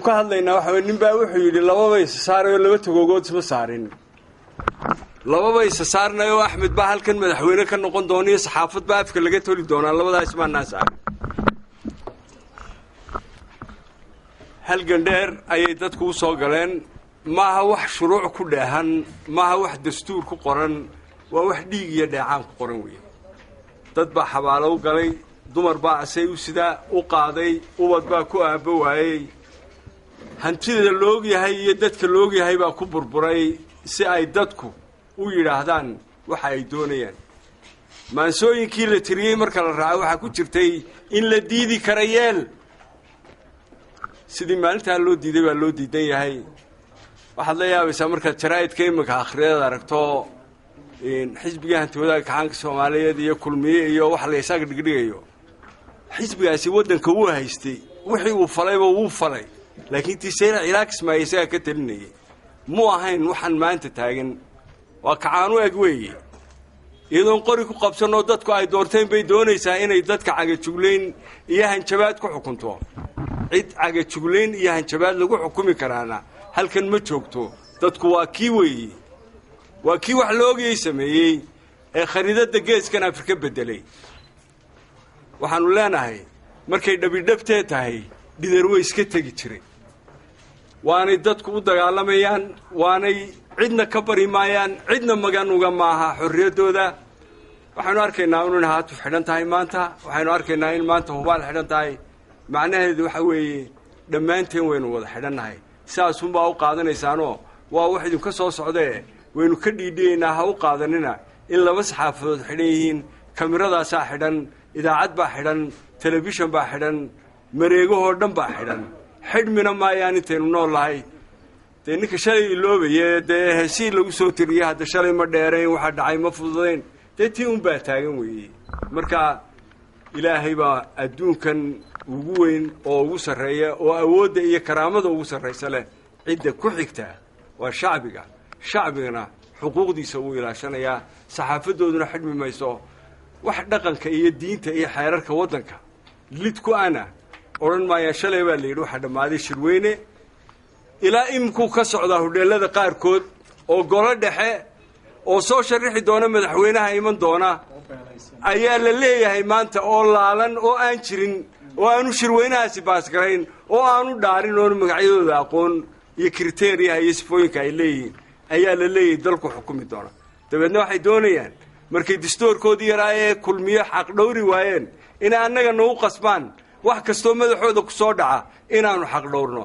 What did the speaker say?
Ka hadlaynaa waxa wey, nin baa wuxuu yidhi lababa isa saarayoo laba tagoogood isma saarin, lababa isa saarnayoo Axmed baa halkan madaxweyne ka noqon doona iyo saxaafad baa afka laga toli doonaa, labadaa ismaanaa saarin. Halgan dheer ayay dadku u soo galeen. Maaha wax shuruuc ku dheehan, maaha wax dastuur ku qoran, waa wax dhiig iyo dheecaan ku qoran weeye. Dad baa xabaalo u galay, dumar baa asay u sidaa u qaaday, ubad baa ku aabbo waayey, hantida loog yahay iyo dadka loog yahay baa ku burburay si ay dadku u yidhaahdaan waxa ay doonayaan. Maansooyinkii la tiriyey marka la raaco waxaa ku jirtay in la diidi kara yeel. Sidii maalintaa loo diiday baa loo diidan yahay. Waxaad la yaabaysaa markaad jaraa'idka iminka akhriyaad aragto xisbiga Hantiwadaaga Kacaanka Soomaaliyeed iyo Kulmiye iyo wax la isaga dhigdhigayo. Xisbigaasi waddanka wuu haystay, wixii uu falayba wuu falay, laakiin tiiseyna cilaakismaaya isagaa ka talinayay. Mu ahayn waxaan maanta taagan, waa kacaanu eg weeye. Iyadoon qori ku qabsanoo dadku ay doorteen bay doonaysaa inay dadka cagajuglayn iyo hanjabaad ku xukunto. Cid cagajuglayn iyo hanjabaad lagu xukumi karaana halkan ma joogto. Dadku waa kii weeye, waa kii wax la ogayay sameeyey ee khariidadda geeskan Afrika beddelay. Waxaannu leenahay markay dhabidhabtee tahay dhidar way iska tegi jiray, waanay dadku u dagaalamayaan, waanay cidna ka bari maayaan, cidna magan uga maaha xorriyaddooda. Waxaynu arkaynaa inun Haatuf xidhan tahay maanta, waxaynu arkaynaa in maanta Hubaal xidhan tahay. Macnaheedu waxa weeye dhammaanteen waynu wada xidhannahay. Sidaasunbaa u qaadanaysaanoo waa wax idinka soo socdee waynu ka dhiidhiyaynaa. Ha u qaadanina in laba saxaafadood xidhan yihiin. Kamiradaasaa xidhan, idaacad baa xidhan, telefishan baa xidhan, mareegahoo dhan baa xidhan. Xidhmina maayaan intaynu nool lahay. Dee ninka shalay iloobaye, dee heesii lagu soo tiriyey hadda shalay ma dheerayn, waxaa dhacay ma fududayn, dee tii unbaa taagan weeye. Marka Ilaahay baa adduunkan ugu weyn oo ugu sarreeya oo awoodda iyo karaamada ugu sarraysa leh. Cidda ku xigtaa waa shacbiga, shacbigana xuquuqdiisa wuu ilaashanayaa. Saxaafadooduna xidhmi mayso. Wax dhaqanka iyo diinta iyo xeerarka waddanka lid ku ana odhan maayaan. Shalay baa la yidhi waxaa dhammaaday shirweyne, ilaa imikuu ka socdaa hodheellada qaarkood oo golo dhexe oo soo sharixi doona madaxweynaha iman doona ayaa la leeyahay maanta, oo laalan oo aan jirin oo aanu shirweynahaasi baasgarayn oo aanu dhaarin oonu magacyadooda aqoon iyo kriteriyaha iyo sifooyinka ay leeyihiin ayaa la leeyahay dalku xukumi doona. Dabeedna waxay doonayaan markay distoorkoodii yaraa ee Kulmiyo xaq dhowri waayeen inay annaga nagu qasbaan wax kastoo madaxooda ku soo dhaca inaanu xaq dhowrno.